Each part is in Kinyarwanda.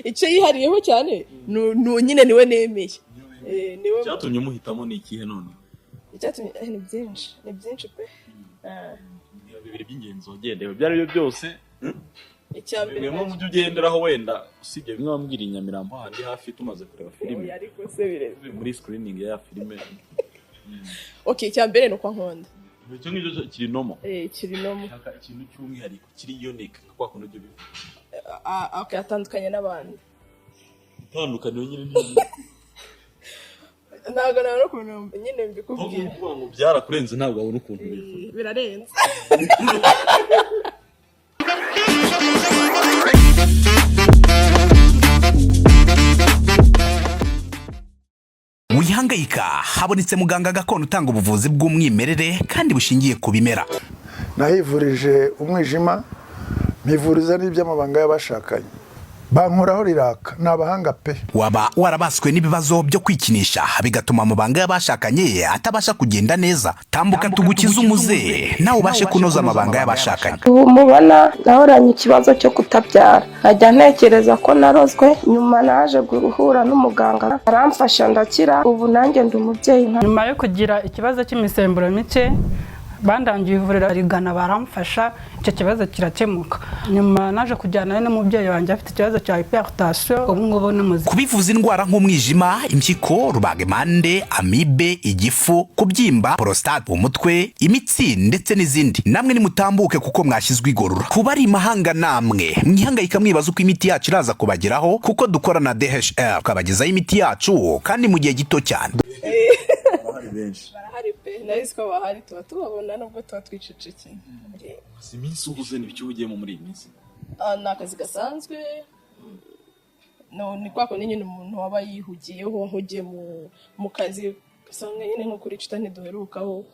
Icyo yihariyeho cyane nyine niwe nemeye. Niwe Cyatumye umuhitamo ni ikihe none? Icyatumye ni byinshi, ni byinshi pe. Bibiri by'ingenzi wagendewe ibyo ari byo byose. Icya mbere Bimwe mu byo ugenderaho wenda usibye bimwe wambwira i Nyamirambo handi hafi tumaze kureba filime. Oya, ariko se bireze. Muri screening ya filime. Okay, icya mbere ni uko nkunda. Icyo ngicyo kiri nomo. Kiri nomo. Shaka ikintu cy'umwihariko kiri unique nka kwa kundi ujya ubivuga. Okay, atandukanye n'abandi. Itandukaniro nyine ni Ntabwo nabona ukuntu nyine mbikubwira. Kuvuga ngo byarakurenze ntabwo wabona ukuntu bivuga. Birarenze. Wihangayika, habonetse muganga gakondo utanga ubuvuzi bw'umwimerere kandi bushingiye ku bimera. Nahivurije umwijima, mpivuriza n'iby'amabanga y'abashakanye, bankoraho riraka, ni abahanga pe. Waba warabaswe n'ibibazo byo kwikinisha bigatuma amabanga y'abashakanye atabasha kugenda neza, tambuka tugukize umuze nawe ubashe kunoza amabanga y'abashakanye. Ubu mubona nahoranye ikibazo cyo kutabyara, nkajya ntekereza ko narozwe. Nyuma naje guhura n'umuganga aramfasha ndakira, ubu nanjye ndi umubyeyi nka Nyuma yo kugira ikibazo cy'imisemburo mike, bandangiye ivuriro rigana baramfasha, icyo kibazo kirakemuka. Nyuma naje kujyana n'umubyeyi wanjye afite ikibazo cya hypertension, ubu ngubu ni muzima. Kubivuza indwara nk'umwijima, impyiko, rubagimpande, amibe, igifu, kubyimba, prostate, umutwe, imitsi ndetse n'izindi, namwe nimutambuke kuko mwashyizwe igorora. Kuba ari imahanga namwe mwihangayika mwibaza uko imiti yacu iraza kubageraho, kuko dukora na DHL tukabagezaho imiti yacu kandi mu gihe gito cyane. Barahari benshi. Barahari pe, nazi ko bahari, tuba tubabona nubwo tuba twicecekeye. Si iminsi uhuze n'ibiki ugiyemo muri iyi minsi? Ni akazi gasanzwe. No, ni kwa kundi nyine umuntu aba yihugiyeho, ahugiye mu kazi usanga nyine nko kuri cita ntiduherukaho,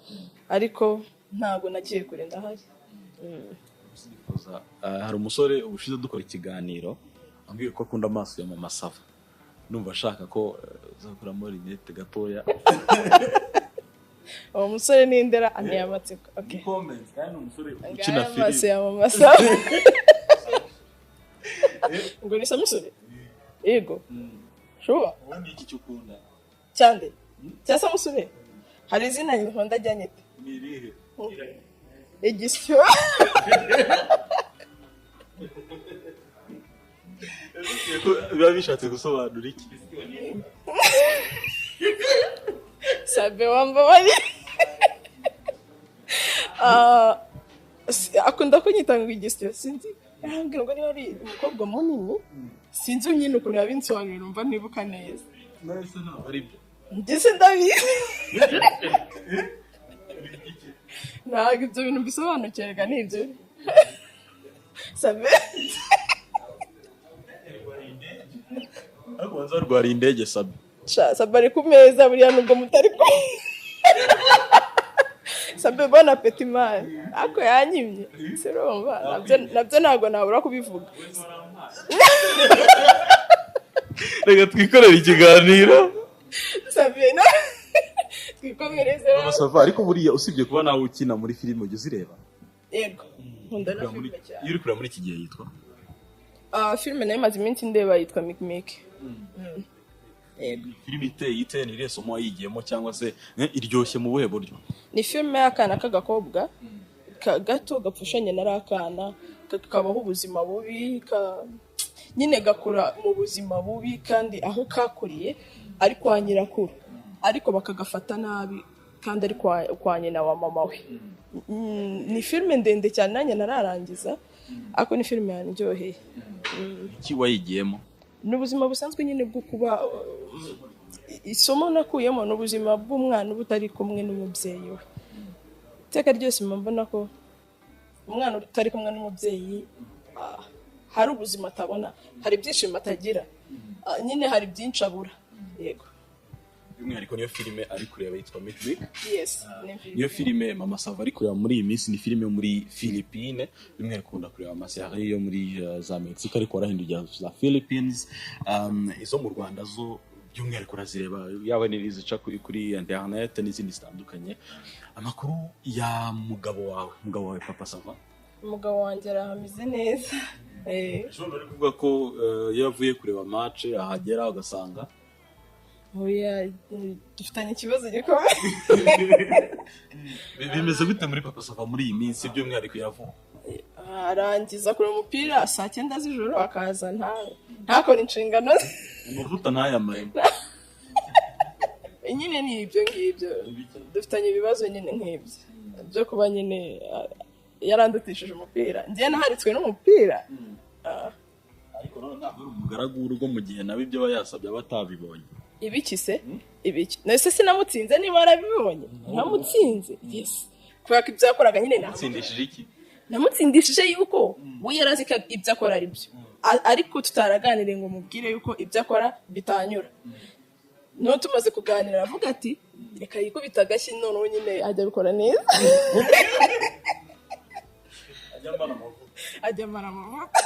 ariko ntabwo nagiye kure, ndahari. Hari umusore ubushize dukora ikiganiro ambwiye ko akunda amaso ya Mama Sava, numva ashaka ko uzakuramo rinete gatoya. Uwo musore ni indera anteye amatsiko. Okay. Comments kandi umusore ukina Ngaya amaso filime ya Mama Sava. Ngo ni Samusure? Yego. Shuba? Ubundi iki cyo ukunda? Cyande? Cya Samusure? Hari izina nkunda rya nyite. Ni irihe? Igisyo. Biba bishatse gusobanura iki? Sabe wambabari. Akunda kunyita ngo igisyo, sinzi. Arambwira ngo niba ari umukobwa munini, sinzi nyine ukuntu yabinsobanurira, umva ntibuka neza. Nahise ntabwo ari byo. Ndetse ndabizi. Ntabwo ibyo bintu mbisobanukirwa n'ibyo. Sabe. Ariko ubanza warwariye indege Sabe. Sha, Sabe ari ku meza buriya nubwo mutari kumwe. Sabe bon appetit man. Ako yanyimye. Sirumva nabyo ntabwo nabura kubivuga. Reka twikorere ikiganiro. Sabe no. Twikomereze. Mama Sava, ariko buriya usibye kuba nawe ukina muri filime ujya uzireba? Yego. Nkunda na filime cyane. Iyo uri kureba muri iki gihe yitwa? Filime nayo imaze iminsi ndeba yitwa Mikmik. Yego. Filime iteye ite, ni irihe somo wayigiyemo cyangwa se iryoshye mu buhe buryo? Ni filime y'akana k'agakobwa gato gapfushanye na akana kabaho ubuzima bubi, nyine gakura mu buzima bubi kandi aho kakuriye ari kwa nyirakuru, ariko bakagafata nabi kandi ari kwa nyina wa mama we. Ni filime ndende cyane nanjye nararangiza, ariko ni filime yanryoheye. Iki wayigiyemo? Ni ubuzima busanzwe nyine bwo kuba, isomo nakuyemo ni ubuzima bw'umwana uba utari kumwe n'umubyeyi we. Iteka ryose mba mbona ko umwana utari kumwe n'umubyeyi, hari ubuzima atabona, hari ibyishimo atagira, nyine hari byinshi abura. Yego. By'umwihariko niyo filime ari kureba yitwa Mikmik. Yes, ni filime. Niyo filime Mama Sava ari kureba muri iyi minsi, ni filime yo muri Philippines. By'umwihariko ukunda kureba amaseri yo muri za Mexique, ariko warahinduye za Philippines. Izo mu Rwanda zo by'umwihariko urazireba, yaba n'izica kuri internet n'izindi zitandukanye. Amakuru ya mugabo wawe, mugabo wawe Papa Sava? Umugabo wanjye arahameze neza. Ejo ari kuvuga ko iyo avuye kureba match ahagera ugasanga Oya, dufitanye ikibazo gikomeye. Bimeze bite muri Papa Sava muri iyi minsi, by'umwihariko yavuga? Arangiza kureba umupira saa 9 z'ijoro, akaza ntakore inshingano ze. Amavuta ntayamare. Nyine ni ibyo ngibyo, dufitanye ibibazo nyine nk'ibyo byo kuba nyine yarandutishije umupira, njye naharitswe n'umupira. Ariko none ntabwo ari umugaragu w'urugo mu gihe nawe ibyo aba yasabye aba atabibonye? Ibiki se? Ibiki nese? Sinamutsinze. Niba warabibonye, namutsinze, yes, kubera ko ibyo yakoraga nyine Utsindishije iki? Namutsindishije yuko we yari azi ko ibyo akora ari byo, ariko tutaraganiriye ngo mubwire yuko ibyo akora bitanyura. Noneho tumaze kuganira aravuga ati reka yikubita agashyi, noneho nyine ajya abikora neza, ajya amara amavuta.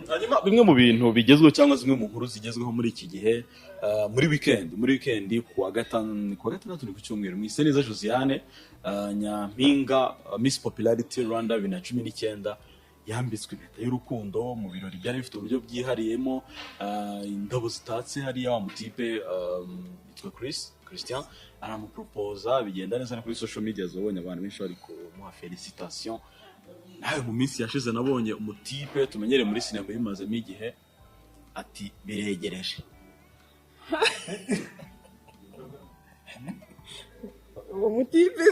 Hanyuma bimwe mu bintu bigezweho cyangwa zimwe mu nkuru zigezweho muri iki gihe, muri weekend ku wa gatanu, ku wa gatandatu, ni ku cyumweru, Mwiseneza Josiane, nyampinga, Miss Popularity Rwanda 2019, yambitswe impeta y'urukundo mu birori byari bifite uburyo bwihariyemo, indabo zitatse hariya, wa mutipe yitwa Chris Christian aramupropoza, bigenda neza. No kuri social media zabonye abantu benshi bari kumuha felicitation. Nawe mu minsi yashize nabonye umutipe tumenyereye muri sinema bimazemo igihe ati biregereje. Uwo mutipe?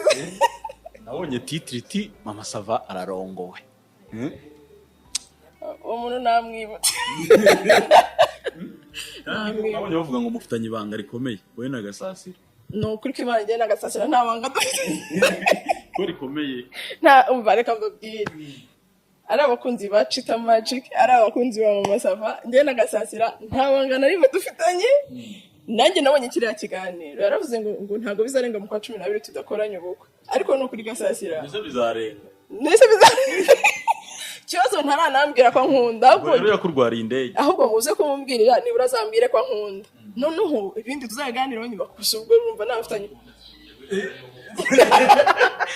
Nabonye titre iti Mama Sava ararongowe. Uwo muntu namwibutse. Nabonye bavuga ngo mufitanye ibanga rikomeye wowe na Gasasira. Ni ukuri ko Imana igenda, Agasasira nta banga dufite. Ko rikomeye? Nta, umva, reka mbabwire, ari abakunzi ba Chita Magic, ari abakunzi ba Mama Sava, njye na Gasasira nta banga na rimwe dufitanye. Nanjye nabonye kiriya kiganiro, yaravuze ngo ntabwo bizarenga mu kwa 12 tudakoranye ubukwe, ariko ni ukuri Gasasira Mbese bizarenga? Mbese bizarenga? Ikibazo ntaranambwira ko nkunda, ahubwo Ubwo rero yakurwariye indege. Ahubwo muze kumubwirira, nibura azambwire ko ankunda, noneho ibindi tuzaganiraho nyuma. Gusa ubwo urumva nafitanye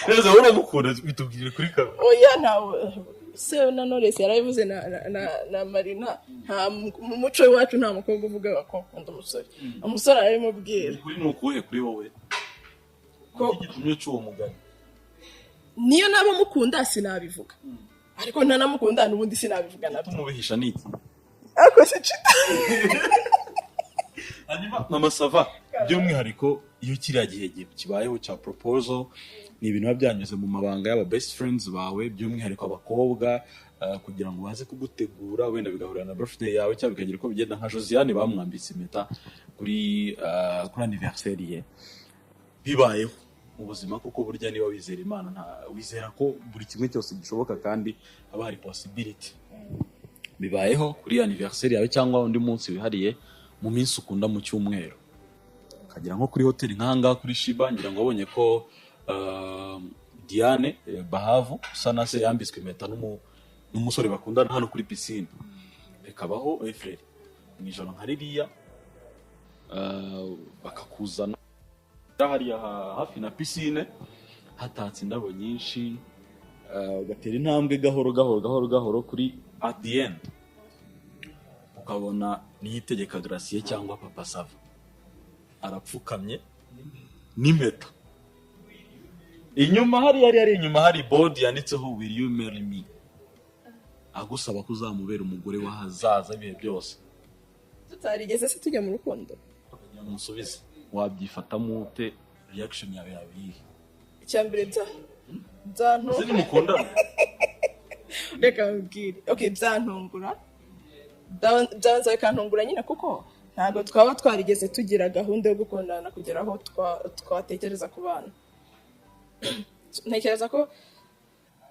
Neza wowe uragukunda, bitubwire kuri kamera. Oya, ntawe se na Knowless yarabivuze na Marina, nta mu muco w'iwacu nta mukobwa uvuga ko akunda umusore, umusore arabimubwira. Ukuri ni ukuhe kuri wowe? Ko Iki gitumye uca uwo mugani? Niyo naba mukunda sinabivuga, ariko ntanamukunda n'ubundi sinabivuga nabyo. Tumubihisha ni iki? Ariko si Chita. Hanyuma Mama Sava, by'umwihariko iyo kiriya gihe kibayeho cya proposal, ni ibintu biba byanyuze mu mabanga y'aba best friends bawe, by'umwihariko abakobwa, kugira ngo baze kugutegura, wenda bigahurira na birthday yawe cyangwa bikagira uko bigenda, nka Josiane bamwambitse impeta kuri anniversaire ye. Bibayeho mu buzima kuko burya niba wizera Imana, nta wizera ko buri kimwe cyose gishoboka kandi haba hari possibility. Bibayeho kuri anniversaire yawe cyangwa undi munsi wihariye mu minsi ukunda mu cyumweru, ukagera nko kuri hoteli nk'ahangaha kuri Shiba, ngira ngo wabonye ko Diane Bahavu usa na se yambitswe impeta n'umusore bakundana hano kuri piscine. Bikabaho frère mu ijoro nka ririya, bakakuzana hariya hafi na piscine hatatse indabo nyinshi, ugatera intambwe gahoro gahoro gahoro gahoro, kuri at the end ukabona Niyitegeka Gratien cyangwa Papa Sava arapfukamye n'impeta inyuma hari hari inyuma hari board yanditseho "Will you marry me?", agusaba ko uzamubera umugore w'ahazaza ibihe byose. Tutarigeze se tujya mu rukundo? Kugira ngo umusubize, wabyifatamo ute? Reaction yawe yaba iyihe? Icya mbere bya byantu Ese nimukundana? Reka mbwire, okay, byantungura. Byanza bikantungura nyine, kuko ntabwo twaba twarigeze tugira gahunda yo gukundana kugera aho twatekereza ku bana. Ntekereza ko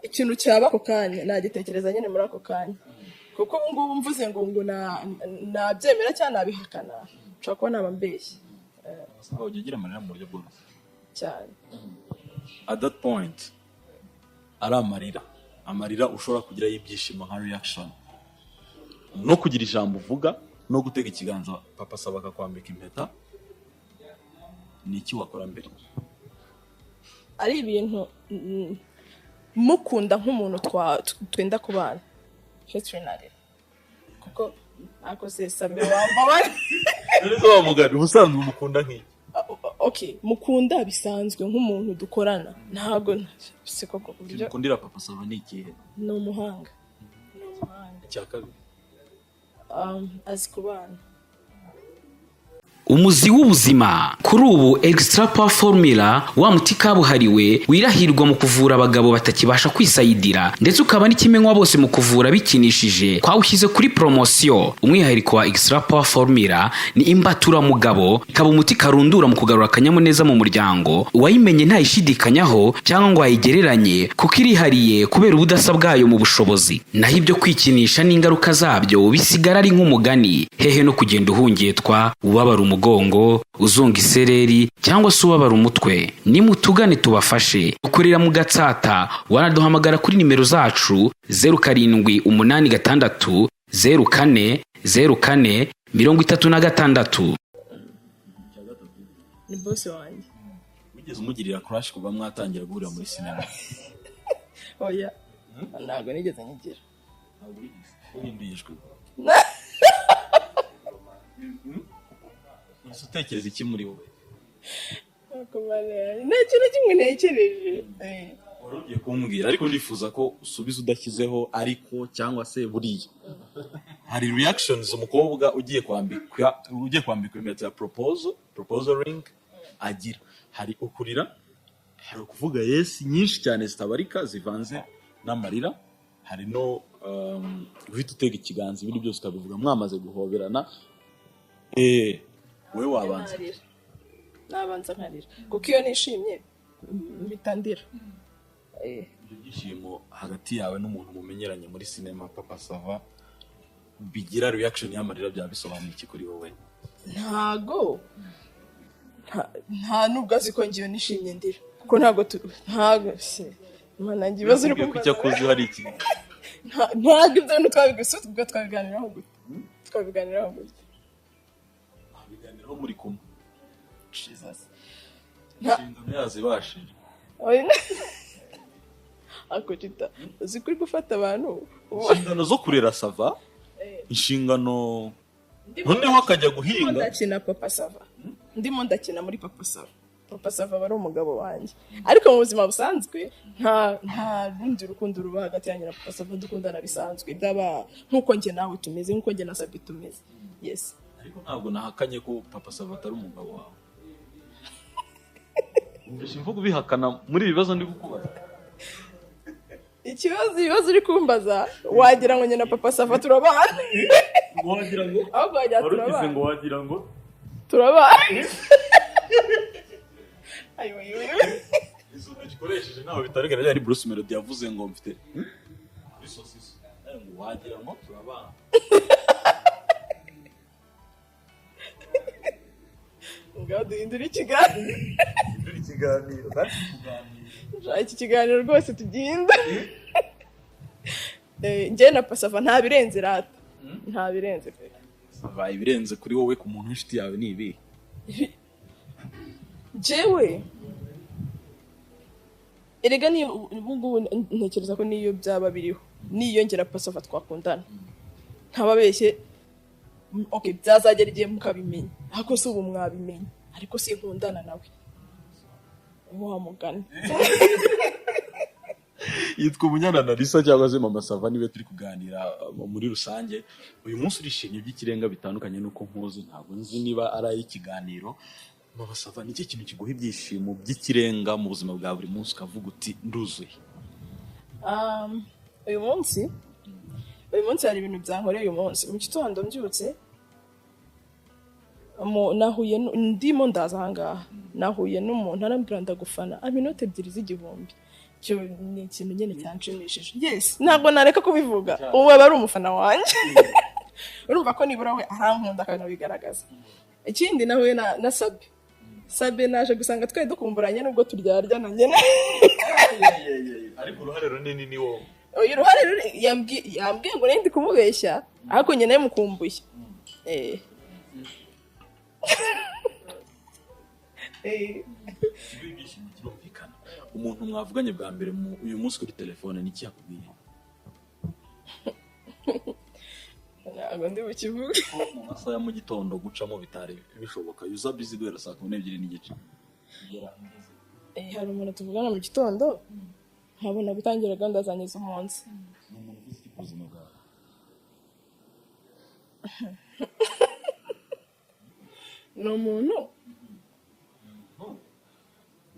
ikintu cyaba ako kanya nagitekereza nyine muri ako kanya, kuko ubu ngubu mvuze ngo nabyemera cyangwa nabihakana, nshobora kuba naba mbeshye. Ujya ugira amarira mu buryo bworoshye? Cyane. At that point, ari amarira ushobora kugira y'ibyishimo nka reaction, no kugira ijambo uvuga, no gutega ikiganza Papa Saba akakwambika impeta, ni iki wakora mbere? Ari ibintu mukunda nk'umuntu twenda kubana. Featuring arira kuko akoze Sabe wambabara. None wa mugani, ubusanzwe umukunda nk'iki? Okay, mukunda bisanzwe nk'umuntu dukorana, ntabwo si koko uburyo. Mukundira Papa Sava ni ikihe? Ni umuhanga, ni umuhanga. Icya kabiri? Azi kubana. Umuzi w'ubuzima kuri ubu, Extra Power Formula, wa muti kabuhariwe wirahirwa mu kuvura abagabo batakibasha kwisayidira, ndetse ukaba n'ikimenywa bose mu kuvura bikinishije, twawushyize kuri poromosiyo. Umwihariko wa Extra Power Formula ni imbaturamugabo, ikaba umuti karundura mu kugarura akanyamuneza mu muryango. Uwayimenye ntayishidikanyaho cyangwa ngo ayigereranye, kuko irihariye kubera ubudasa bwayo mu bushobozi. Naho ibyo kwikinisha n'ingaruka zabyo bisigara ari nk'umugani. Hehe no kugenda uhungetwa, ubabara umugongo, uzunga isereri cyangwa se ubabara umutwe. Nimutugane tubafashe. Dukorera mu Gatsata. Wanaduhamagara kuri nimero zacu 0786040436. Ni boss wanjye. Wigeze umugirira crush kuva mwatangira guhurira muri sinema? Oya, ntabwo nigeze nyigira. Ntabwo wigeze? Uhinduye ijwi. Ese utekereza iki muri wowe? Ntabwo mana, nta kintu na kimwe ntekereje. Wari ugiye kumbwira, ariko ndifuza ko usubiza udashyizeho ariko cyangwa se buriya. Hari reactions umukobwa ugiye kwambikwa impeta ya proposal ring agira. Hari ukurira, hari ukuvuga yes nyinshi cyane zitabarika zivanze n'amarira, hari no guhita utega ikiganza, ibindi byose ukabivuga mwamaze guhoberana. Wowe wabanza? Nkarira, nabanza nkarira, kuko iyo nishimye mpita ndira. Ibyo byishimo hagati yawe n'umuntu mumenyeranye muri sinema, Papa Sava, bigira reaction y'amarira, byaba bisobanuye iki kuri wowe? Ntago nta nubwo azi ko ngiyo nishimye ndira, kuko ntabwo ntago se Mana njye ibibazo uri Yakubwiye ko icyo kumbaza. akuzi hari ikintu? Ntabwo ibyo bintu twabigusa, ubwo twabiganiraho gute? Twabiganiraho gute? Biganiraho muri kumwe. Jesus. Inshingano yazibashije. Oya, ako Chita, uzi ko uri gufata abantu Inshingano zo kurera Sava, inshingano noneho akajya Ndimo guhinga. ndakina Papa Sava, ndimo ndakina muri Papa Sava. Papa Sava aba ari umugabo wanjye, ariko mu buzima busanzwe nta rundi rukundo ruba hagati yanjye na Papa Sava. Dukundana bisanzwe, byaba nk'uko njye nawe tumeze, nk'uko njye na Sabi tumeze, yes. Ariko ntabwo nahakanye ko Papa Sava atari umugabo wawe. Wumvishe imvugo ubihakana muri ibi bibazo ndi kukubaza. Ibibazo uri kumbaza wagira ngo njye na Papa Sava turabana. Wagira ngo Ahubwo wagira wari ugize turabana. ngo wagira ngo Turabana. Ayo, ayo, ayo. Izo ntoki ukoresheje ntaho bitandukanye ari Bruce Melody yavuze ngo mfite isosiso, nawe ngo wagira ngo turabana. Ngaho duhindure ikiganiro. Turi ikiganiro kandi kuganira. Iki kiganiro rwose tugihindure. Njye na Pasava nta birenze rata, nta birenze pe. Sava, ibirenze kuri wowe ku muntu w'inshuti yawe ni ibihe? Jewe erega niyo ubu ngubu ntekereza ko niyo byaba biriho, niyo njye na Pasava twakundana ntababeshye, okay, byazagera igihe mukabimenya, ariko si ubu mwabimenya, ariko sinkundana nawe wa mugani. Yitwa Umunyananarisa cyangwa se Mama Sava, niwe turi kuganira. Muri rusange uyu munsi urishimye by'ikirenga, bitandukanye n'uko nkuzi. Ntabwo nzi niba ari ay'ikiganiro. Mama Sava, ni iki kintu kiguha ibyishimo by'ikirenga mu buzima bwa buri munsi, ukavuga uti nduzuye? Uyu munsi hari ibintu byankoreye. Uyu munsi mu gitondo mbyutse, nahuye ndimo ndaza ahangaha, nahuye n'umuntu arambwira ndagufana, ampa inoti ebyiri z'igihumbi. Icyo ni ikintu nyine cyanshimishije, yes, ntabwo nareka kubivuga. Ubu aba ari umufana wanjye, urumva ko nibura we arankunda akanabigaragaza. Ikindi, nahuye na Sabe. Sabe naje gusanga twari dukumburanye, nubwo turyaryana nyine. Ariko uruhare runini ni wowe. Uyu ruhare yambwiye ngo nari ndi kumubeshya, ariko njye nawe mukumbuye. Ikigo ibyishimo kirumvikana. Umuntu mwavuganye bwa mbere uyu munsi kuri telefone, ni iki yakubwiye? Ntabwo ndi bukivuge. Ko mu masaha ya mu gitondo gucamo bitari bishoboka, yuza busy guhera saa 12:30. Kugera ugeze. Hari umuntu tuvugana mu gitondo, nkabona gutangira gahunda zanjye z'umunsi. Ni umuntu uvuze iki ku buzima bwawe? Ni umuntu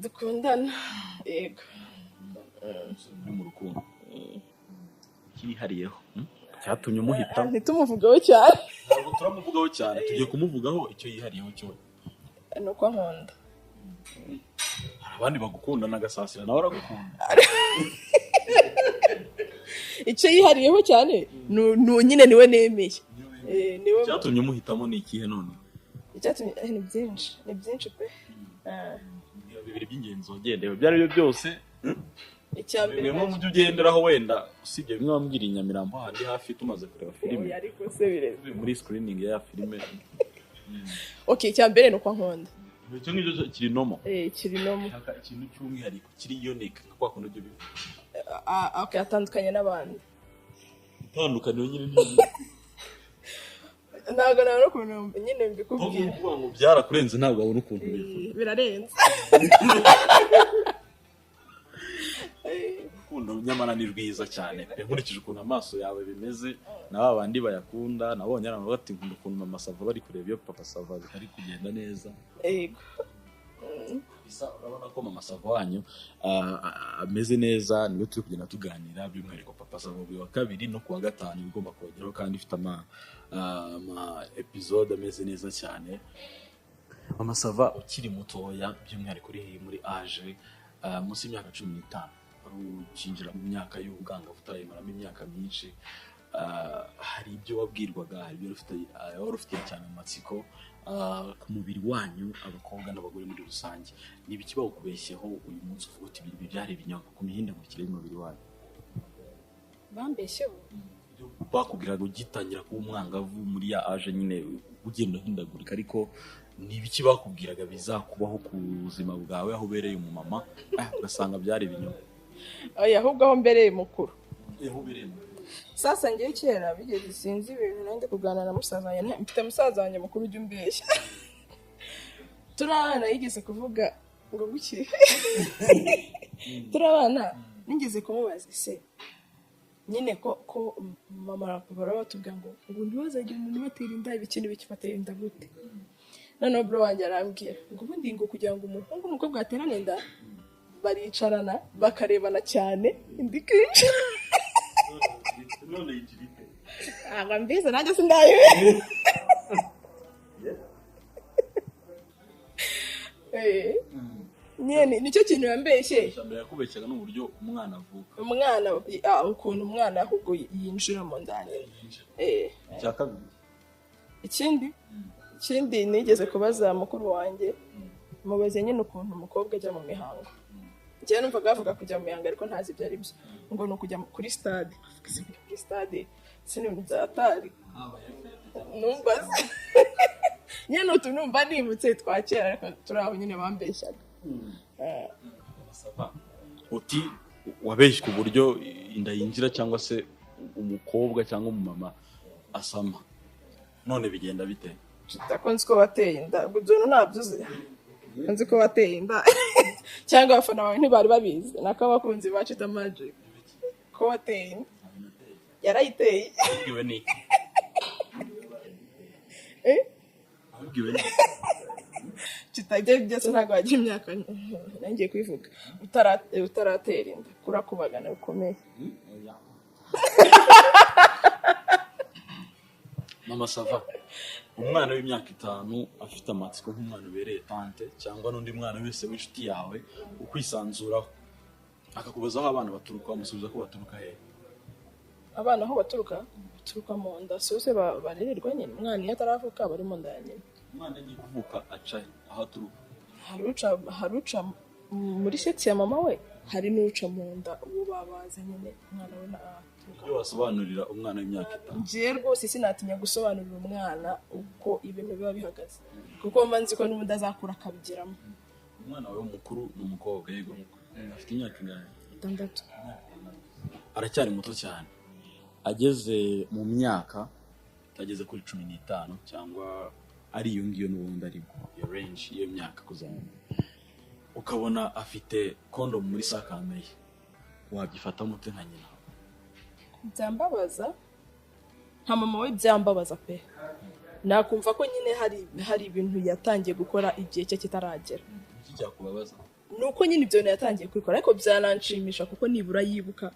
dukundana, yego. Uri mu rukundo cyihariyeho, Cyatumye umuhitamo? Ntitumuvugeho cyane. Ntabwo turamuvugaho cyane, tugiye kumuvugaho icyo yihariyeho cyo. Ni uko ankunda. Hari abandi bagukunda n'agasasira, nawe aragukunda. Icyo yihariyeho cyane nyine niwe nemeye. Niwe. Icyatumye umuhitamo ni ikihe none? Icyatumye, ni byinshi, ni byinshi pe. Mbwira bibiri by'ingenzi wagendeyeho, ibyo ari byo byose. Icya mbere Bimwe mu byo ugenderaho, wenda usibye bimwe wambwiriye i Nyamirambo handi hafi tumaze kureba filime. Oya, ariko se bireze. Muri screening ya filime. Okay, icya mbere ni uko ankunda. Icyo ngicyo kiri nomo. Kiri no Shaka ikintu cy'umwihariko kiri unique, nka kwa kundi ujya ubivuga. Okay, atandukanye n'abandi. Itandukaniro nyine ni Ntabwo nabona ukuntu nyine mbikubwira. Kuvuga ngo byarakurenze, ntabwo wabona ukuntu ubivuga. Birarenze. Urukundo nyamara ni rwiza cyane pe, nkurikije ukuntu amaso yawe bimeze na ba bandi bayakunda. Nabonye abantu bavuga ati nkunda ukuntu Mama Sava bari kureba iyo Papa Sava bitari kugenda neza. Yego. Bisa urabona ko Mama Sava wanyu ameze neza, niwe turi kugenda tuganira, by'umwihariko Papa Sava buri wa kabiri no ku wa gatanu igomba kubageraho, kandi ifite ama episode ameze neza cyane. Mama Sava, ukiri mutoya, by'umwihariko uri muri age munsi y'imyaka 15, wari ukinjira mu myaka y'ubwangavu utarayimaramo imyaka myinshi, hari ibyo wabwirwaga, hari ibyo wari ufitiye cyane amatsiko ku mubiri wanyu abakobwa n'abagore muri rusange. Ni ibiki bawukubeshyeho uyu munsi uvuga uti ibi byari ibinyoma ku mihindagurikire y'umubiri wanyu? Bambeshyeho? Ibyo bakubwiraga ugitangira kuba umwangavu muri ya age nyine ugenda uhindagurika, ariko ni ibiki bakubwiraga bizakubaho ku buzima bwawe aho ubereye umumama, ugasanga byari ibinyoma? Oya, ahubwo aho mbereye mukuru. Aho ubereye mukuru. Sasa ngewe kera bigeze, sinzi ibintu nari ndi kuganira na musaza wanjye, mfite musaza wanjye mukuru ujya umbeshya. Turi abana yigeze kuvuga ngo buki. Turi abana nigeze kumubaza se nyine ko mama na papa baba batubwira ngo ntibazagire umuntu ubatera inda, ibiki n'ibiki, batera inda gute? Noneho bro wanjye arambwira ngo ubundi ngo kugira ngo umuhungu n'umukobwa baterane inda, baricarana bakarebana cyane, indi ikinjira. None yinjira ite? Ntabwo mbizi, nanjye sindabizi. Nyine nicyo kintu yambeshye. Icya mbere yakubeshyaga ni uburyo umwana avuka. Umwana, ukuntu umwana ahubwo yinjira mu nda. Icya kabiri? Ikindi nigeze kubaza mukuru wanjye, mubaze nyine ukuntu umukobwa ajya mu mihango. Njyewe numvaga bavuga kujya mu mihango ariko ntazi ibyo ari byo, ngo ni ukujya kuri stade. Avuga se kujya kuri stade si ibintu bya tari numva se nyine utu numva nibutse twa kera, ariko turi aho nyine bambeshyaga. Uti wabeshywe uburyo inda yinjira cyangwa se umukobwa cyangwa umumama asama, none bigenda bite? Ko nzi ko wateye inda, ubwo ibyo bintu ntabyo uzi. Nzi ko wateye inda, cyangwa abafana bawe ntibari babizi, nako abakunzi ba Chita Magic, ko wateye inda. Yarayiteye. Wabibwiwe n'iki? Wabibwiwe n'iki? Chita, ibyo byose ntabwo wagira imyaka nangiye kubivuga utaratera inda, kurakubagana bikomeye. Mama Sava, umwana w'imyaka 5 afite amatsiko nk'umwana ubereye tante cyangwa n'undi mwana wese w'inshuti yawe ukwisanzuraho, akakubaza aho abana baturuka, wamusubiza ko baturuka hehe? Abana aho baturuka, baturuka mu nda, si bose barererwa nyine. Umwana iyo ataravuka aba ari mu nda ya nyina. Umwana agiye kuvuka aca aho aturuka? Hari uca muri seti ya mama we, hari n'uca mu nda uwo babaze nyine, umwana we aturuka. Ibyo wasobanurira umwana w'imyaka 5? Njyewe rwose sinatinya gusobanurira umwana uko ibintu biba bihagaze, kuko mba nzi ko n'ubundi azakura akabigeramo. Umwana wawe mukuru ni umukobwa? Yego. Afite imyaka ingahe? 6. Aracyari muto cyane. Ageze mu myaka atageze kuri 15 cyangwa ari iyo ngiyo n'ubundi arimo iyo range y'iyo myaka kuzamuka, ukabona afite kondomu muri sakame ye, wabyifatamo ute nka nyina? Byambabaza nka mama we, byambabaza pe. Nakumva ko nyine hari ibintu yatangiye gukora igihe cye kitaragera. Iki cyakubabaza? Ni uko nyine ibyo bintu yatangiye kubikora, ariko byananshimisha kuko nibura yibuka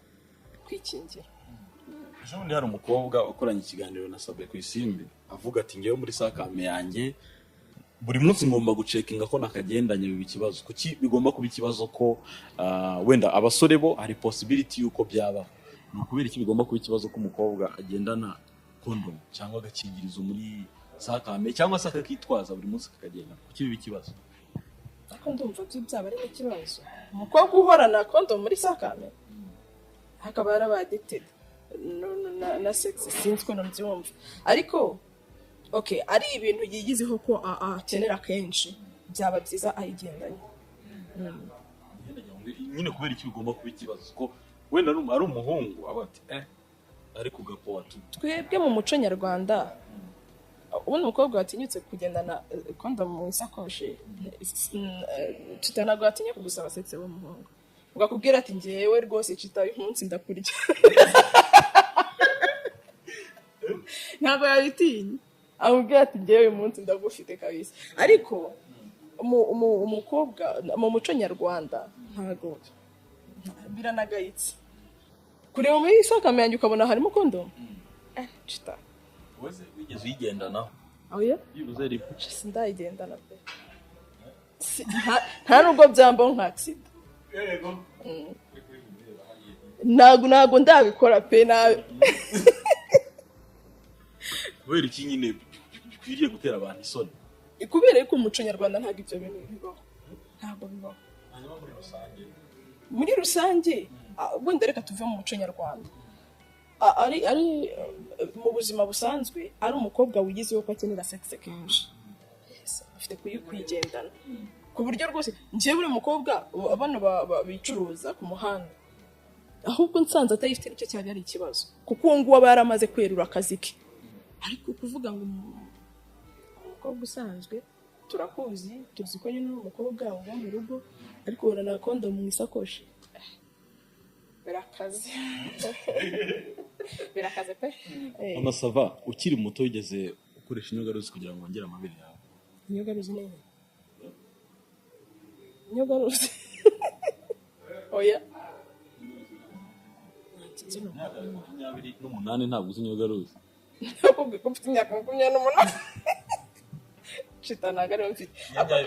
kwikingira. Ejo bundi hari umukobwa wakoranye ikiganiro na Sabe ku Isimbi, avuga ati: "Ngewe muri sakame yanjye buri munsi ngomba gucekinga ko nakagendanye." Biba ikibazo. Kuki bigomba kuba ikibazo ko wenda abasore bo hari possibility y'uko byabaho? Ni ukubera iki bigomba kuba ikibazo ko umukobwa agendana condom cyangwa agakingirizo muri sakame, cyangwa se akakitwaza buri munsi kakagenda? Kuki biba ikibazo? Ariko ndumva byo byaba ari n'ikibazo, umukobwa uhorana kondomu muri sakame akaba yarabaye addicted na sex, sinzi ukuntu mbyumva, ariko okay, ari ibintu yigizeho ko akenera kenshi, byaba byiza ayigendanye. Nyine kubera iki bigomba kuba ikibazo ko wenda ari umuhungu aba ati ariko ugapowa tu? Twebwe mu muco nyarwanda, ubundi umukobwa watinyutse kugendana kondomu mu isakoshi, cita ntabwo yatinya kugusaba sex w'umuhungu, ugakubwira ati: "Ngewe rwose cita, uyu munsi ndakurya." Ntabwo yabitinya, amubwira ati: "Ngewe uyu munsi ndagufite kabisa." Ariko umukobwa mu muco nyarwanda ntabwo biranagayitse kureba muri isakame yanjye ukabona harimo kondomu, cita. Wese wigeze uyigendanaho? Oya. Byibuze rimwe? Sindayigendana pe. Nta nubwo byambaho nka accident. Ntabwo ndabikora pe nabi. Kubera iki nyine bikwiriye gutera abantu isoni? Kubera yuko umuco nyarwanda ntabwo ibyo bintu bibaho, ntabwo bibaho. Hanyuma muri rusange? Muri rusange, wenda reka tuve mu muco nyarwanda, ari mu buzima busanzwe, ari umukobwa wigizeho ko akenera sex kenshi. Yes, afite kuyigendana ku buryo rwose njyewe buri mukobwa bano bicuruza ku muhanda, ahubwo nsanze atayifite nicyo cyaba ari ikibazo, kuko uwo nguwo aba yaramaze kwerura akazi ke. Ariko kuvuga ngo umukobwa usanzwe turakuzi, tuzi ko nyine uri umukobwa uba mu rugo, ariko ubona na kondomu mu isakoshi, birakaze, birakaze pe. Mama Sava, ukiri muto wigeze ukoresha inyongaruzi kugira ngo wongere amabere yawe? Inyogaruzi ni iki? Inyogaruzi, oya. Imyaka 28 ntabwo uzi inyogaruzi? Nakubwiye ko mfite imyaka 28, shita, ntabwo ariyo mfite.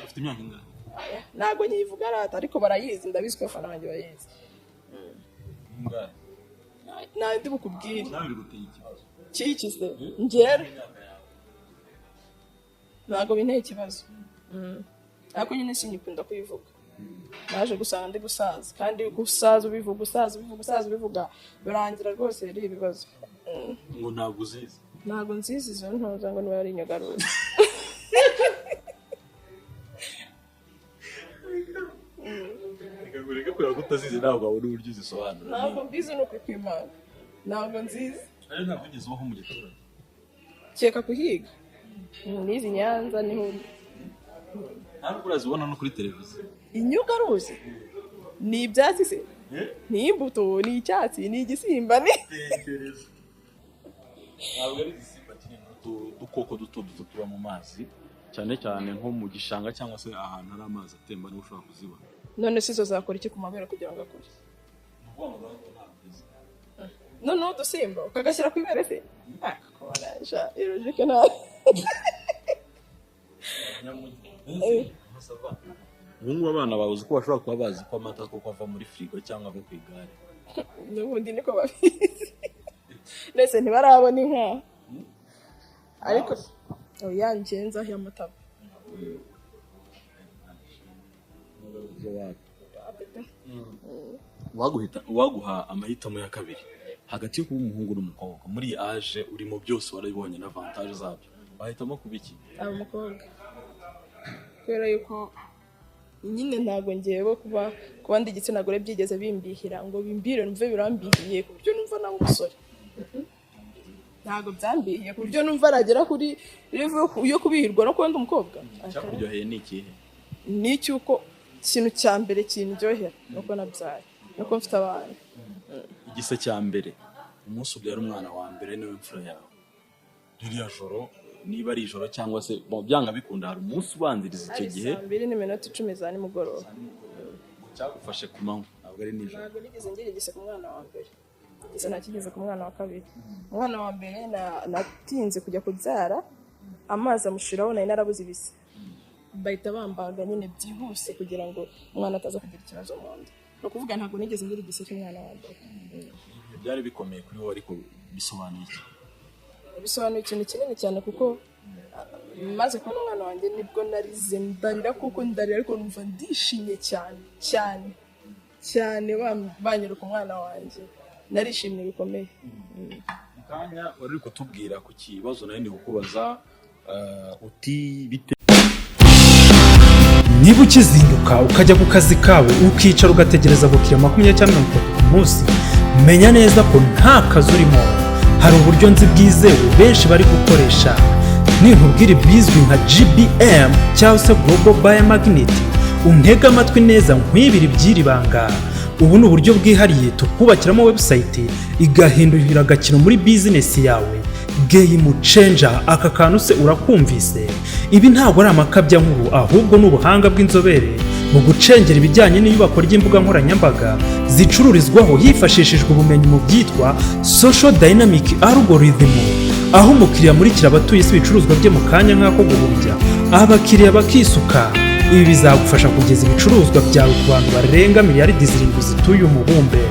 Ufite imyaka ingahe? Ntabwo nyivuga rata, ariko barayizi, ndabizi ko abafana banjye bayizi. Ingahe? Nta ndi bukubwire. Nawe biri guteye ikibazo. Kiki se ngera? Ntabwo binteye ikibazo. Ariko nyine sinyikunda kuyivuga, naje gusanga ndi gusaza, kandi gusaza ubivuga, usaza ubivuga, usaza ubivuga, birangira rwose ari ibibazo. Ngo ntabwo uzizi? Ntabwo nzizi izo ntuza ngo niba ari inyogaruzi. Reka ngureke, kubera ko utazizi ntabwo wabona uburyo uzisobanura. Ntabwo mbizi, ni ukuri kw'Imana ntabwo nzizi. Rero ntabwo wigeze ubaho mu giturage? Keka kuhiga n'izi Nyanza niho. Nta nubwo urazibona no kuri televiziyo? Inyugaruzi ni ibyatsi se, ni imbuto, ni icyatsi, ni igisimba, ni Tekereza, ntabwo ari igisimba kinini, udukoko duto duto tuba mu mazi, cyane cyane nko mu gishanga cyangwa se ahantu hari amazi atemba, niho ushobora kuzibona. None se izo zakora iki ku mabere kugira ngo akure? Ni ukuvuga ngo ntabwo ntabwo. Noneho udusimba ukagashyira ku ibere se? Ah, koraja irojike nabi. Ubu ngubu abana bawe uzi ko bashobora kuba bazi ko amata koko ava muri firigo cyangwa ava ku igare? N'ubundi niko babizi, ndetse ntibarabona inka, ariko oya, ngenza aho amata. Uwaguha amahitamo ya kabiri hagati yo kuba umuhungu n'umukobwa muri iyi age urimo, byose warabibonye na avantage zabyo, wahitamo kuba iki? Aba umukobwa, kubera yuko nyine ntabwo ngewe kuba ndi igitsina gore byigeze bimbihira ngo bimbire numve birambihiye ku buryo numva nawe umusore. Ntabwo byambihiye ku buryo numva aragera kuri level yo kubihirwa no kuba ndi umukobwa. Cyakuryoheye ni ikihe? Ni icy'uko ikintu cya mbere kindyohera nuko nabyaye, nuko mfite abana. Igise cya mbere, umunsi ubyara umwana wa mbere niwe mfura yawe, ririya joro, niba ari ijoro cyangwa se bon, byanga bikunda hari umunsi ubanziriza icyo Hari gihe. 2:10 za nimugoroba. Cyagufashe ku manywa, ntabwo ari nijoro. Ntabwo nigeze ngira igise ku mwana wa mbere, igise ntakigeze ku mwana wa kabiri. Umwana wa mbere natinze kujya kubyara, amazi amushiraho, nari narabuze ibise, bahita bambaga nyine byihuse kugira ngo umwana ataza kugira ikibazo mu nda. Ni ukuvuga ntabwo nigeze ngira igise cy'umwana wa mbere. Ibihe byari bikomeye kuri wowe, ariko bisobanuye iki? Bisobanuye ikintu kinini cyane kuko maze kubona umwana wanjye nibwo narize, ndarira kuko ndarira, ariko numva ndishimye cyane cyane cyane. Banyereka umwana wanjye, narishimye bikomeye. Mu kanya wari uri kutubwira ku kibazo nawe ni kukubaza, uti bite? Niba ukizinduka ukajya ku kazi kawe, ukicara ugategereza abakiriya 20 cyangwa 30 ku munsi, menya neza ko nta kazi urimo. Hari uburyo nzi bwizewe benshi bari gukoresha. Ninkubwira ibizwi nka GBM cyangwa se Global Buyer Magnet, untege amatwi neza nkwibira iby'iri banga. Ubu ni uburyo bwihariye tukubakiramo website igahindurira agakino muri bizinesi yawe, game changer. Aka kantu se urakumvise? Ibi ntabwo ari amakabyankuru, ahubwo ni ubuhanga bw'inzobere mu gucengera ibijyanye n'iyubakwa ry'imbuga nkoranyambaga zicururizwaho hifashishijwe ubumenyi mu byitwa social dynamic algorithm, aho umukiriya amurikira abatuye isi ibicuruzwa bye mu kanya nk'ako guhumbya, abakiriya bakisuka. Ibi bizagufasha kugeza ibicuruzwa byawe ku bantu barenga miliyaridi 7 zituye umubumbe,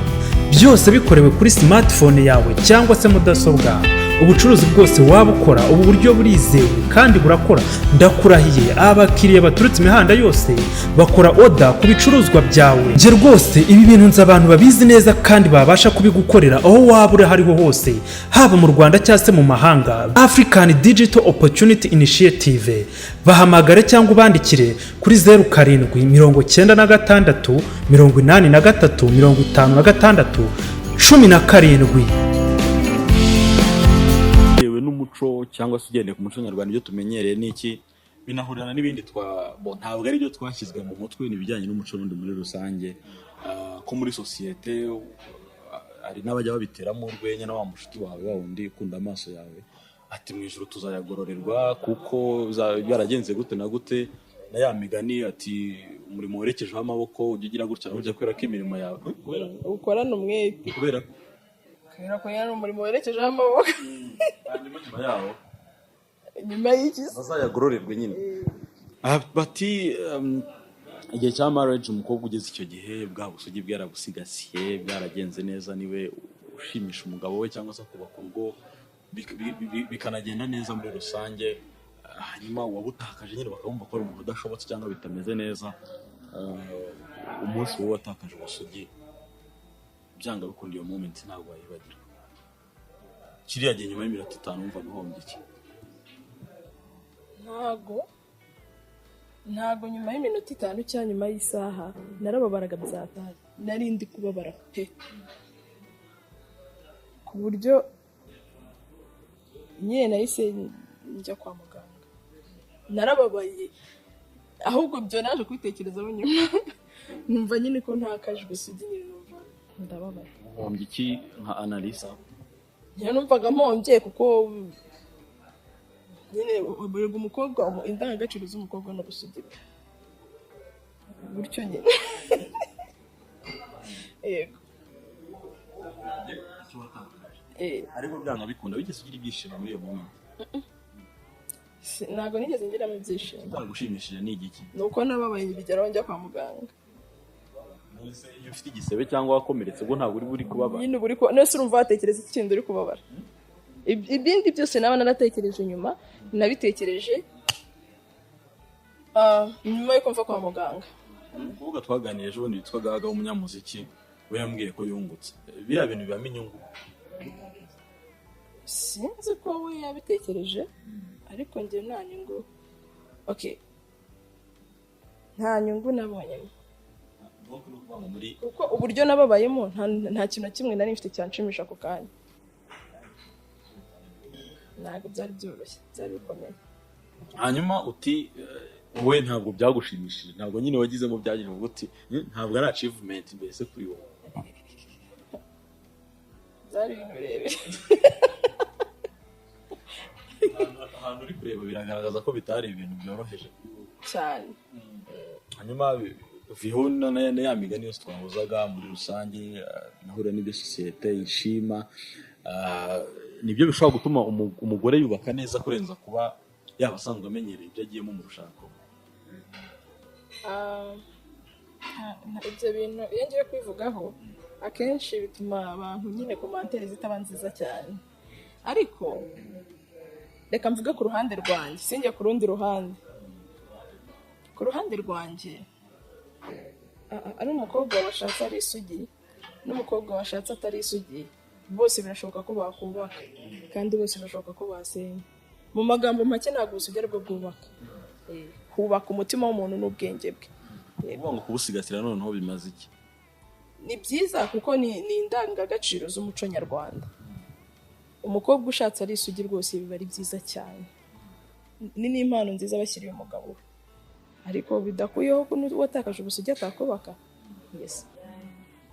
byose bikorewe kuri smartphone yawe cyangwa se mudasobwa. Ubucuruzi bwose waba ukora, ubu buryo burizewe kandi burakora, ndakurahiye. Abakiriya baturutse imihanda yose bakora order ku bicuruzwa byawe. Njye rwose ibi bintu nzi abantu babizi neza kandi babasha kubigukorera aho waba uri aho ariho hose, haba mu Rwanda cyangwa se mu mahanga. African Digital Opportunity Initiative, bahamagare cyangwa ubandikire kuri 0796835617. Bitewe n'umuco cyangwa se ugendeye ku muco nyarwanda, ibyo tumenyereye ni iki, binahurirana n'ibindi twa bo, ntabwo ari byo twashyizwe mu mutwe, ni ibijyanye n'umuco n'undi muri rusange. Ko muri sosiyete hari n'abajya babiteramo urwenya na wa mushuti wawe, wa wundi ukunda amaso yawe, ati mu ijoro tuzayagororerwa kuko bizaba byaragenze gute na gute, na ya migani ati umurimo werekejeho amaboko ujya ugira gutya na gutya kubera ko imirimo yawe kubera Ukorana umwete. Kubera Kubera ko yari umurimo werekejeho amaboko. Hanyuma nyuma yaho Nyuma y'iki se? Bazayagororerwe nyine. Bati igihe cya marriage, umukobwa ugeze icyo gihe bwa busugi bwarabusigasiye, bwaragenze neza, niwe ushimisha umugabo we cyangwa se akubaka urugo bikanagenda neza muri rusange. Hanyuma uwabutakaje nyine bakabumva ko ari umuntu udashobotse cyangwa bitameze neza. Umunsi wowe watakaje ubusugi, byanga bikunda iyo moment ntabwo wayibagirwa. Kiriya gihe nyuma y'iminota 5 wumvaga uhombye iki? Ntago nyuma y'iminota 5 cyangwa nyuma y'isaha narababaraga byataye, nari ndi kubabara pe, ku buryo nyine nahise njya kwa muganga. Narababaye, ahubwo ibyo naje kubitekerezaho nyuma, numva nyine ko ntakaje ubusugi, nyine numva ndababaye. Uhombye iki nka Analisa? Njye numvaga mpombye kuko nyine buri umukobwa, indangagaciro z'umukobwa n'ubusugi bwe gutyo nyine, yego. Ariko byanga bikunda wigeze ugira ibyishimo muri iyo moment? Ntabwo nigeze ngiramo ibyishimo. Byaragushimishije ni igiki? Ni uko nababaye bigeraho njya kwa muganga. None iyo ufite igisebe cyangwa wakomeretse ubwo ntabwo uri buri kubabara? Nyine uba uri none se urumva watekereza ikindi uri kubabara? Ibindi byose naba naratekereje nyuma, nabitekereje nyuma yuko mva kwa muganga. Umukobwa twaganiriye ejo bundi witwa Gaga w'umunyamuziki, we yambwiye ko yungutse biriya bintu bibamo inyungu. Sinzi ko we yabitekereje, ariko njye nta nyungu, okay, nta nyungu nabonyemo. Donc ni ukuvuga ngo muri Kuko uburyo nababayemo nta kintu na kimwe nari mfite cyanshimisha ako kanya. Ntabwo byari byoroshye, byari bikomeye. Hanyuma uti wowe ntabwo byagushimishije, ntabwo nyine wagizemo byagira uvuga uti "Ntabwo ari achievement mbese kuri wowe." Byari ibintu birebire. Ahantu uri kureba biragaragaza ko bitari ibintu byoroheje kuri wowe. Cyane. Hanyuma viho na ya migani yose twahuzaga muri rusange, nahura n'ibyo sosiyete ishima, nibyo bishobora gutuma umugore yubaka neza kurenza kuba yaba asanzwe amenyereye ibyo agiyemo mu rushako. Ibyo bintu iyo ngiye kubivugaho akenshi bituma abantu nyine commentaire zitaba nziza cyane, ariko reka mvuge ku ruhande rwanjye, sinjye ku rundi ruhande. Ku ruhande rwanjye, ari umukobwa washatse ari isugi n'umukobwa washatse atari isugi, bose birashoboka ko bakubaka kandi bose birashoboka ko basenya. Mu magambo make, ntabwo ubusugi aribwo bwubaka. Hubaka umutima w'umuntu n'ubwenge bwe. Kuvuga ngo kubusigasira noneho bimaze iki? Ni byiza kuko ni indangagaciro z'umuco nyarwanda. Umukobwa ushatse ari isugi rwose biba ari byiza cyane, ni n'impano nziza bashyiriye umugabo we, ariko bidakuyeho ko n'uwatakaje ubusugi atakubaka, yes.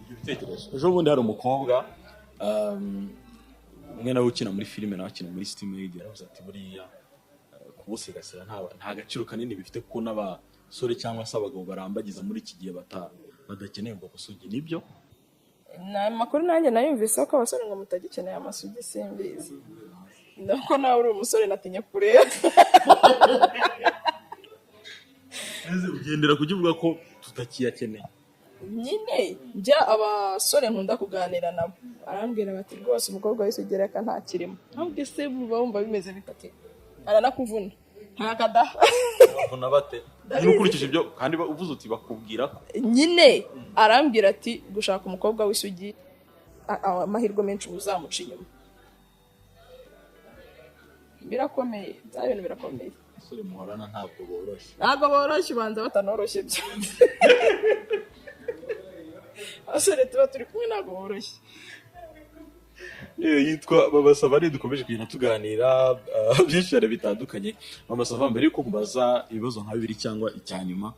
Ibyo bitekerezo, ejo bundi hari umukobwa umwe nawe ukina muri filime, nawe akina muri City Maid, yaravuze ati buriya kubusigasira nta gaciro kanini bifite kuko n'abasore cyangwa se abagabo barambagiza muri iki gihe badakeneye ubwo busugi. Nibyo? Ni amakuru nanjye nayumvise ko abasore ngo mutagikeneye amasugi, simbizi. Nuko nawe uri umusore natinye kureba. Ugendera kujya uvuga ko tutakiyakeneye? Nyine njya abasore nkunda kuganira nabo arambwira bati rwose umukobwa w'isugi reka ntakirimo. Ntabwo se buba wumva bimeze bitatu, aranakuvuna ntakadaha. Bavuna bate nyine ukurikije ibyo kandi uvuze uti bakubwira ko? Nyine arambwira ati gushaka umukobwa w'isugi amahirwe menshi uba uzamuca inyuma, birakomeye, bya bintu birakomeye. Abasore muhorana ntabwo boroshye. Ntabwo boroshye, ubanza batanoroshye byo. Abasore tuba turi kumwe ntabwo boroshye. Yitwa Mama Sava, dukomeje kugenda tuganira byinshi cyane bitandukanye. Mama Sava, mbere yuko nkubaza ibibazo nka bibiri cyangwa icya nyuma,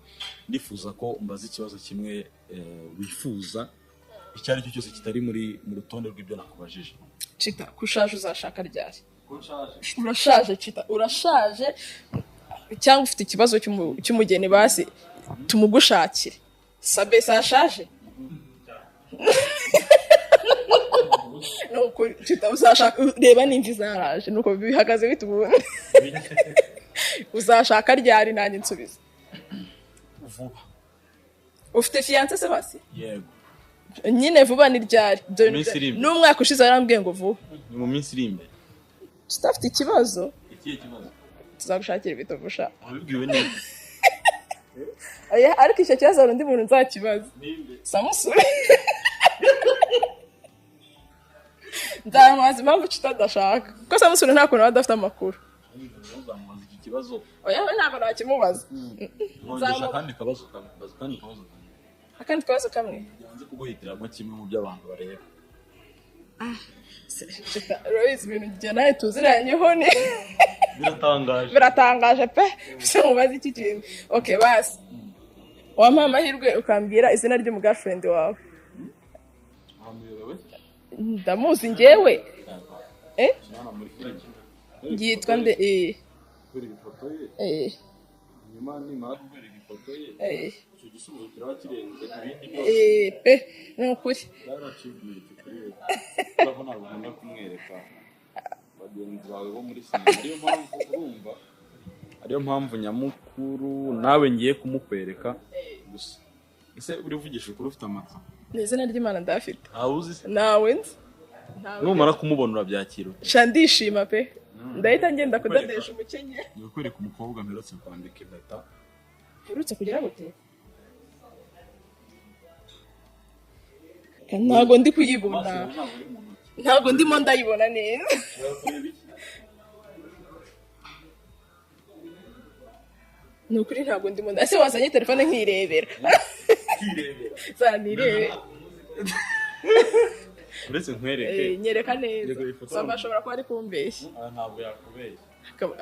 ndifuza ko umbaza ikibazo kimwe wifuza icyo ari cyo cyose kitari muri mu rutonde rw'ibyo nakubajije. Chita, ko ushaje uzashaka ryari? Urashaje Chita, urashaje, cyangwa ufite ikibazo cy'umugeni, basi tumugushakire. Sabe sashaje nuko Chita uzashaka, reba n'imvi zaraje, nuko bihagaze bite ubundi? Uzashaka ryari? Nanjye nsubiza. Vuba. Ufite fiancé se basi? Yego. Nyine vuba ni ryari? Ibyo bintu Minsi iri imbere. N'umwaka ushize yarambwiye ngo vuba. Ni mu minsi iri imbere. Tutafite ikibazo. Ikihe kibazo? Tuzagushakira ibitovu sha. Wabibwiwe neza? Oya, ariko icyo kibazo hari undi muntu nzakibaza. Ninde? Samusure. Nzamubaza impamvu Chita adashaka, kuko Samusure nta kuntu aba adafite amakuru. Uzamubaza iki kibazo? Oya, we ntabwo nakimubaza. Nkongesha akandi kabazo kamwe, mbaza akandi kabazo kamwe. Akandi kabazo kamwe? Yanze kuguhitiramo kimwe mu byo abantu bareba. Chita, urabizi ibintu njye nawe tuziranyeho ni Biratangaje. Biratangaje pe. Se mubaze iki kintu? Okay, basi wampa amahirwe ukambwira izina ry'umugirlfriend wawe. Wamuyobewe? Ndamuzi njyewe. Hano muri filime. Yitwa nde? Kwereka ifoto ye. Hanyuma nimara kukwereka ifoto ye, icyo gisubizo kiraba kirenze ibindi byose. Pe, ni ukuri. Byari achievement kuri we, kubera ko ntabwo ukunda kumwereka bagenzi bawe bo muri sinema, ariyo mpamvu urumva, ariyo mpamvu nyamukuru nawe ngiye kumukwereka gusa. Ese uri uvugisha ukuri, ufite amatsiko? Ni izina ry'Imana, ndafite. Ntawe uzi se? Nawe nzi. Ntawe. Numara kumubona urabyakira ute? Sha, ndishima pe, ndahita ngenda kudodesha umukenyero. Ni ukwereka umukobwa mperutse kwambika impeta. Uherutse kugira gute? Ntabwo ndi kuyibona, ntabwo ndimo ndayibona neza. Ni ukuri ntabwo ndimo ese wazanye telefone nkirebera? Zanirebe. Uretse nkwereke. Nyereka neza. Yego, ifoto. Sava ashobora kuba ari kumbeshya. Ah, ntabwo yakubeshya.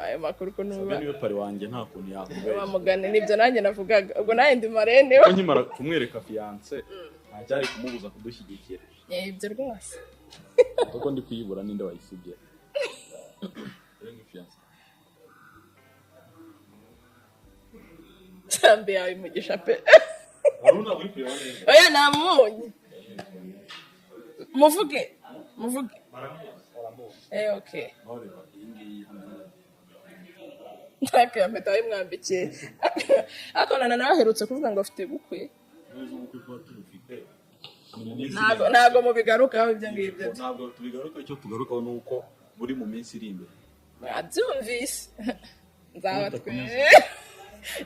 Ayo makuru ko Sabe nuba niwe parrain wanjye, nta kuntu yakubeshya. Wamugane, nibyo nanjye navugaga, ubwo nanjye ndi marraine we. Ko nkimara kumwereka fiancé, nta cyari kumubuza kudushyigikira. Ibyo rwose. Kuko ndi kuyibura, ninde wayisibye? Dore ngi fiancé. Sambe yawe umugisha pe. Wari ntabwo uri kureba neza. Oya, namubonye. Muvuge muvuge. Okay. Naho reba iyi ngiyi hano. Ntako mpeta wayimwambikiye, ariko nana nawe aherutse kuvuga ngo afite ubukwe. Neza, ubukwe kuba tubufite. Ntabwo mubigarukaho ibyo ngibyo. Ntabwo tubigaruka. Icyo tugarukaho ni uko buri mu minsi iri imbere. Mwabyumvise, nzabatwere.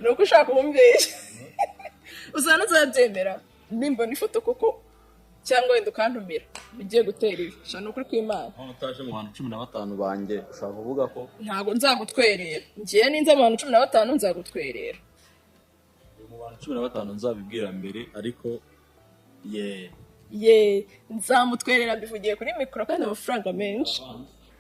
Ni uko ushaka kumbeshya, uzana uzabyemera nimbona ifoto koko, cyangwa wenda ukantumira ugiye gutera ivi sha, ni ukuri kw'Imana. Aho utaje mu bantu 15 banjye, ushobora kuvuga ko Ntabwo nzagutwerera ngiye, ninza mu bantu 15 nzagutwerera. Mu bantu 15 nzabibwira mbere, ariko ye. Ye, nzamutwerera, mbivugiye kuri mikoro, kandi amafaranga menshi.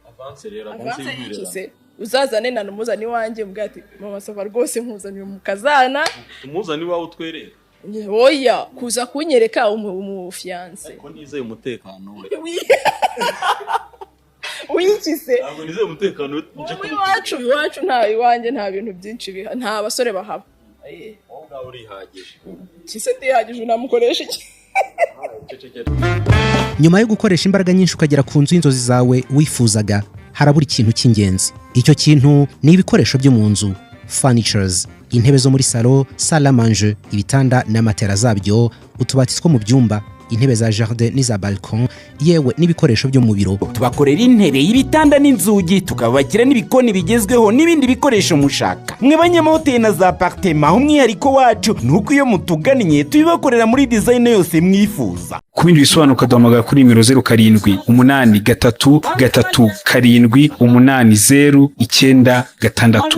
Avance rero, avance. Avance. Y'intwererano. Y'ikize uzazane na numuzane iwanjye, umbwira ati: "Mama Sava rwose nkuzaniye umukazana." Tumuzane iwawe utwerere? Oya, kuza kunyereka umufiancé. Ariko nizeye umutekano we. Wikize. Ntabwo nizeye umutekano we, nje. Ubu iwacu nta, iwanjye nta bintu byinshi biha, nta basore bahaba. Wowe ubwawe urihagije. Kise ndihagije, unamukoresha iki? Cecekera. Nyuma yo gukoresha imbaraga nyinshi ukagera ku nzu y'inzozi zawe wifuzaga, harabura ikintu cy'ingenzi. Icyo kintu ni ibikoresho byo mu nzu, furnitures: intebe zo muri salo, salle à manger, ibitanda na matera zabyo, utubati two mu byumba, intebe za jardin n'iza balcon, yewe n'ibikoresho byo mu biro. Tubakorera intebe, ibitanda n'inzugi, tukabakira n'ibikoni bigezweho n'ibindi bikoresho mushaka. Mwe banyamahoteli na za apartema, umwihariko wacu ni uko iyo mutugannye tubibakorera muri design yose mwifuza. Ku bindi bisobanuro ukaduhamagara kuri nimero 0783 337 8096.